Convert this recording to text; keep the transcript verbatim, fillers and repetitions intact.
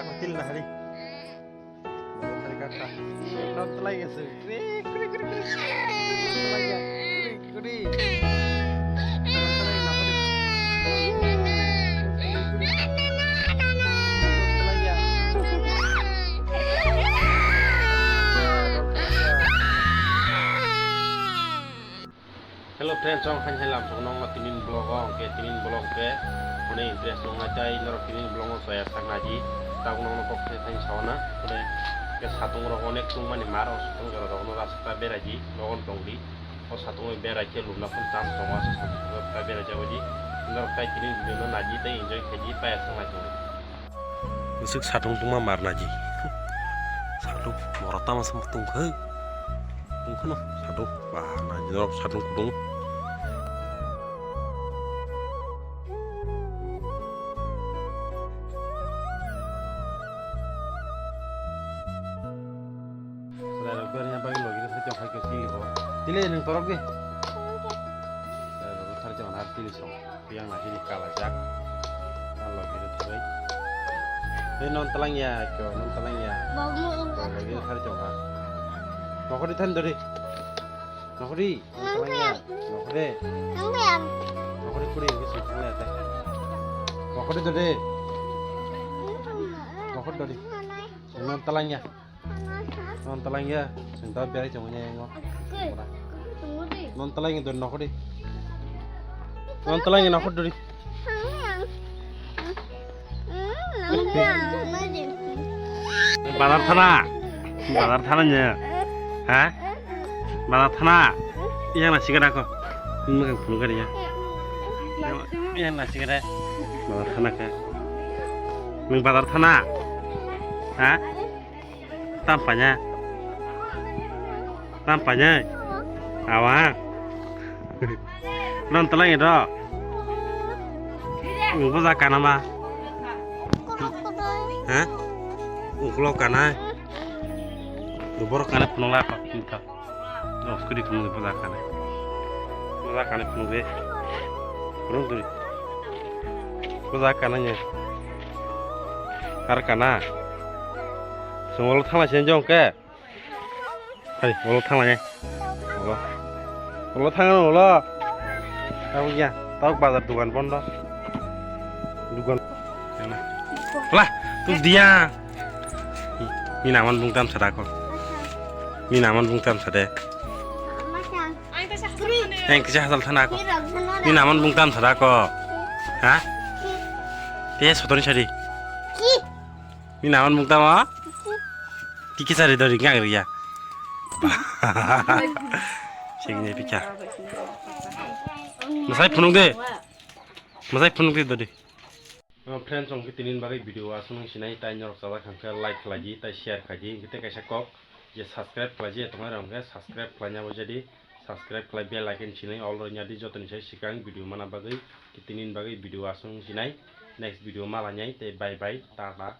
Hotel na hari. Hotel kata. Not like eso. Kri, kri, kri, kri. Not like ya. Kri, kri. Hello friends, chong khain hai lam song nong tinin vlog o, ke tinin vlog ke hone interest nong nai tai norok tinin vlog o saya sak naji, tak nong kok thai thai sawana, hone ke satung rok onek tung mani mar o satung jora rok no rasta berai di, nogon tong di, o satung berai ke lumna phun chance tongo, asa satung rok ta berai jabo di, norok tai tinin video no naji tai enjoy khai di, paya sak nai tong di. Bwswk satung tungma mar naji. Satung mora tama se tungkha. Tungkhano satung. Bah, naji norok satung kutung. Chwrairok berna bagwi logi rw thai tongkha khe tili bo. Tili nwng torok di. Chwrairok thar tong har tili song. Yang na hini kala jak. Ang logi rw thai. Hei non talang ya kyo, non talang ya. Logi rw thar tongkha. Nokhori than dori. Nokhori. Nokhori. Nokhori kuri ngi sing thang le te. Nokhori dode. Nokhori dode. Non talang ya. Non talang ya. Sing ta berai chong nya ngo. Non talang ya dode nokhori. Non talang ya nokhori dode. Bazar thana. Bazar thana nya. Ha? Bazar thana. Yang na sigara ko. Ini kan phun kari ya. Yang na sigara. Bazar thana ka. Nung bazar thana. Ha? Tam panya. Tam panya. Awa. Non talang do. Ubo ja kana ma. Ha? Uklok kana. Uborok kana phunukla apa? Pinta. Dos kuri phunuk boja kana. Boja kana phunuk de. Phunuk duri. Boja kana nya. Har kana. Sungol thangla sen jong ke. Hai, ulo thangla ne. Ulo. Ulo thang ulo. Tabuk ya. Tabuk bazar dukan bondo. Dukan. Lah, tu dia. Ni naman bungtam sadako. Ni naman bungtam sade. Yang kisa hasal thanako. Ni naman bungtam sadako. Ha? Te sotoni sadi. Ni naman bungtam a? Tiki sari dori ngang ria. Sing ni picha. Masai phunuk de. Masai phunuk de dori. Friends, chong khe tinin bagwi video aswk nung sinai tai norok chajak kha khe like khlai di tai share khai di, hwnkhe tei kaisa kok je subscribe khlai di tongnai rok hwnkhe subscribe khlaina bo jadi subscribe khlai bell icon sinai all rwnya di jotoni sai sikang video mana bagwi tinin bagwi video aswk nung sinai next video malainai tei bye bye tata.